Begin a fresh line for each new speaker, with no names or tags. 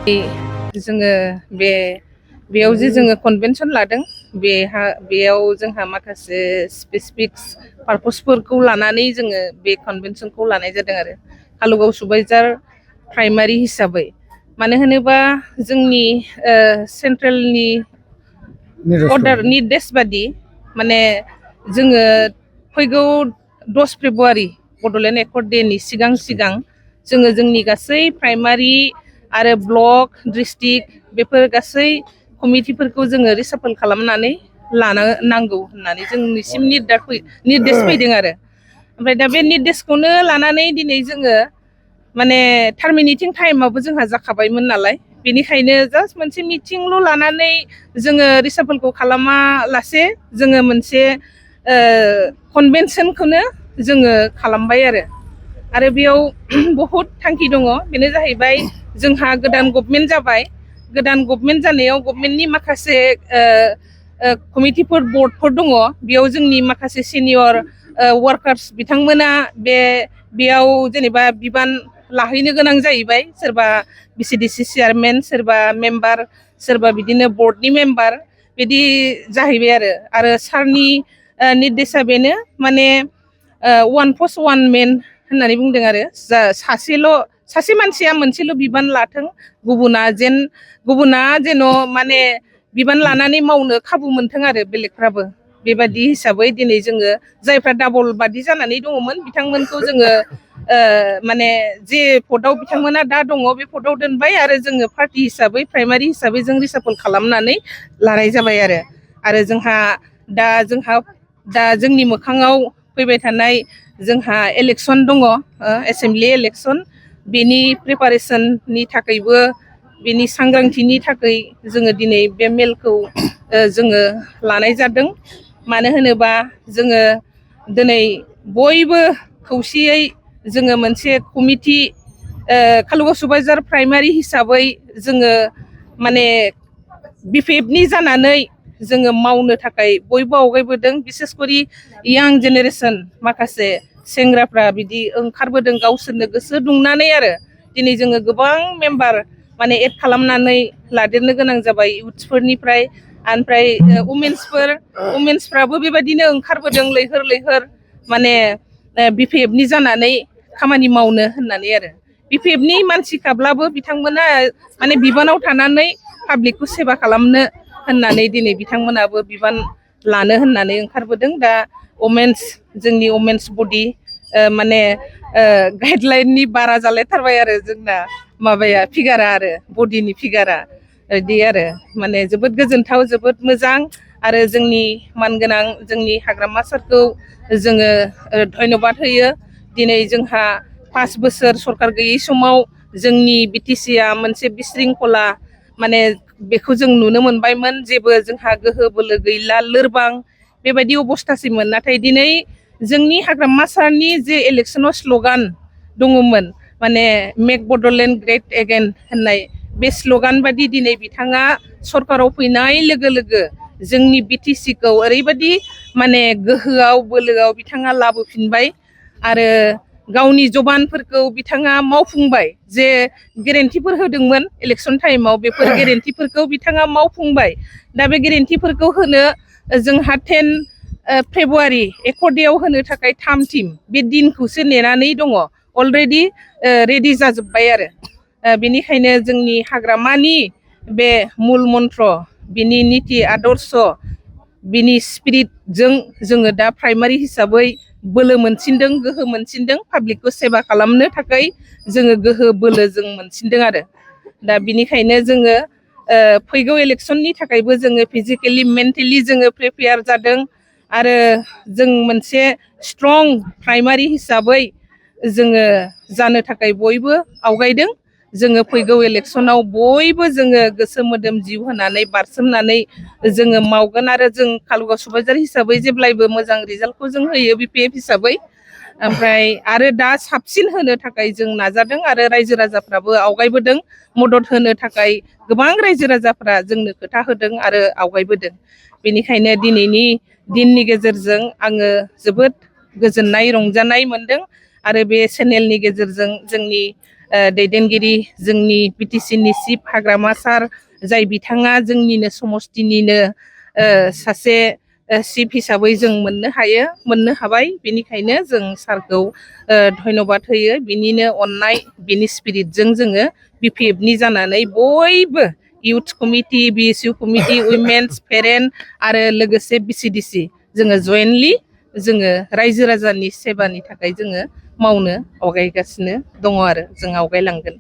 जोङो बेयाव जे जोङो कनभेनसन लादों बेयाव जोंहा माखासे स्पेसिफिक पारपसफोरखौ लानानै जोङो बे कनभेनसनखौ लानाय जादों आरो कालुगाव सुबाइजार प्राइमारि हिसाबै मानो होनोबा जोंनि सेन्ट्रेलनि अर्डार निर्देश बादि माने जोङो फैगौ 10 फेब्रुवारि बड'लेण्ड एकर्ड डेनि सिगां जोङो जोंनि गासै प्राइमारि आरो ब्लक डिस्ट्रिक्ट बेफोर गासै कमिटिफोरखौ जोङो रिसाफल खालामनानै लानो नांगौ होननानै जोंनिसिम निर्देश फैदों आरो ओमफ्राय दा बे निर्देशखौनो लानानै दिनै जोङो माने टार्मिनेटिं टाइमावबो जोंहा जाखाबायमोन नालाय बेनिखायनो जास्ट मोनसे मिटिंल' लानानै जोङो रिसाफलखौ खालामा लासे जोङो मोनसे कनभेनसनखौनो जोङो खालामबाय आरो बेयाव बहुद थांखि दङ बेनो जाहैबाय जोंहा गोदान गभमेन्ट जाबाय गोदान गभमेन्ट जानायाव गभमेन्टनि माखासे कमिटिफोर बर्डफोर दङ बेयाव जोंनि माखासे सिनियर वार्कार्स बिथांमोना बेयाव जेनेबा बिबान लाहैनो गोनां जाहैबाय सोरबा बिसिडिसि चेयारमेन सोरबा मेम्बार सोरबा बिदिनो बर्डनि मेम्बार बिदि जाहैबाय आरो सारनि निर्देशा बेनो माने वान पस्ट वान मेन होननानै बुंदों आरो सासे मानसिया मोनसेल' बिबान लाथों गुबुना जेन' माने बिबान लानानै मावनो खाबु मोनथों आरो बेलेगफ्राबो बेबादि हिसाबै दिनै जोङो जायफ्रा डाबल बादि जानानै दङमोन बिथांमोनखौ जोङो माने जे पदआव बिथांमोना दा दङ बे पदआव दोनबाय आरो जोङो पार्टि हिसाबै प्राइमारि हिसाबै जों रिसाफल खालामनानै लानाय जाबाय आरो जोंहा दा जोंनि मोखाङाव फैबाय थानाय जोंहा इलेक्सन दङ एसेमब्लि इलेक्सन बेनि प्रिपारेसननि थाखायबो बेनि सांग्रांथिनि थाखाय जोङो दिनै बे मेलखौ जोङो लानाय जादों मानो होनोबा जोङो दिनै बयबो खौसेयै जोङो मोनसे कमिटि कालुगाव सुबाइजार प्राइमारि हिसाबै जोङो माने बिपिएफनि जानानै जोङो मावनो थाखाय बयबो आवगायबोदों बिसेसकरि यां जेनेरेसन माखासे सेंग्राफ्रा बिदि ओंखारबोदों गावसोरनो गोसो दुंनानै आरो दिनै जोङो गोबां मेम्बार माने एड खालामनानै लादेरनो गोनां जाबाय इउथ्सफोरनिफ्राय ओमफ्राय उमेन्सफ्राबो बेबायदिनो ओंखारबोदों लैहोर माने बिपिएफनि जानानै खामानि मावनो होननानै आरो बिपिएफनि मानसिखाब्लाबो बिथांमोना माने बिबानाव थानानै पाब्लिकखौ सेवा खालामनो होननानै दिनै बिथांमोनाबो बिबान लानो होननानै ओंखारबोदों दा जोंनि वमेन्स बडि माने गाइडलाइननि बारा जालायथारबाय आरो जोंना माबाया फिगारा आरो बडिनि फिगारा बिदि आरो माने जोबोद गोजोनथाव जोबोद मोजां आरो जोंनि मानगोनां जोंनि हाग्रामा सारखौ जोङो धन्यबाद होयो दिनै जोंहा 5 बोसोर सरखार गैयै समाव जोंनि बिटिसिआ मोनसे बिशृंखला माने बेखौ जों नुनो मोनबायमोन जेबो जोंहा गोहो बोलो गैला लोरबां बेबायदि अबस्थासिममोन नाथाय दिनै जोंनि हाग्रामा सारनि जे इलेक्सनाव स्ल'गान दङमोन माने मेक बड'लेण्ड ग्रेट एगेन होननाय बे स्ल'गान बादि दिनै बिथाङा सरकाराव फैनाय लोगो लोगो जोंनि बिटिसिखौ ओरैबायदि माने गोहोआव बोलोआव बिथाङा लाबोफिनबाय आरो गावनि जबानफोरखौ बिथाङा मावफुंबाय जे गेरेन्टिफोर होदोंमोन इलेक्सन टाइमाव बेफोर गेरेन्टिफोरखौ बिथाङा मावफुंबाय दा बे गेरेन्टिफोरखौ होनो जोंहा 10 फेब्रुवारि एकर्ड डेआव होनो थाखाय 3 टिम बे दिनखौसो नेनानै दङ अलरेडि रेडि जाजोब्बाय आरो बेनिखायनो जोंनि हाग्रामानि बे मुल मन्त्र बिनि निति आदर्श बिनि स्पिरिटजों जोङो दा प्राइमारि हिसाबै बोलो मोनसिनदों गोहो मोनसिनदों पाब्लिकखौ सेवा खालामनो थाखाय जोङो गोहो बोलो जों मोनसिनदों आरो दा बिनिखायनो जोङो फैगौ इलेक्सननि थाखायबो जोङो फिजिकेलि मेन्टेलि जोङो प्रिपेयार जादों आरो जों मोनसे स्ट्रं प्राइमारि हिसाबै जोङो जानो थाखाय बयबो आवगायदों जोङो फैगौ इलेक्सनाव बयबो जोङो गोसो मोदोम जिउ होनानै बारसोमनानै जोङो मावगोन आरो जों कालुगाव सुबाइजार हिसाबै जेब्लायबो मोजां रिजाल्टखौ जों होयो बिपिएफ हिसाबै ओमफ्राय आरो दा साबसिन होनो थाखाय जों नाजादों आरो रायजो राजाफ्राबो आवगायबोदों मदद होनो थाखाय गोबां रायजो राजाफ्रा जोंनो खोथा होदों आरो आवगायबोदों बेनिखायनो दिनैनि दिननि गेजेरजों आङो जोबोद गोजोननाय रंजानाय मोनदों आरो बे चेनेलनि गेजेरजों जोंनि दैदेनगिरि जोंनि बिटिसिनि चिफ हाग्रामा सार जाय बिथाङा जोंनिनो समस्तिनिनो सासे चिफ हिसाबै जों मोननो हाबाय बेनिखायनो जों सारखौ धन्यबाद होयो बिनिनो अननाय बिनि स्पिरिटजों जोङो बिपिएफनि जानानै बयबो youth committee बिएसइउ committee women's parent आरो लोगोसे बिसिडिसि जोङो जयेन्टलि जोङो रायजो राजानि सेबानि थाखाय जोङो मावनो आवगायगासिनो दङ आरो जों आवगायलांगोन।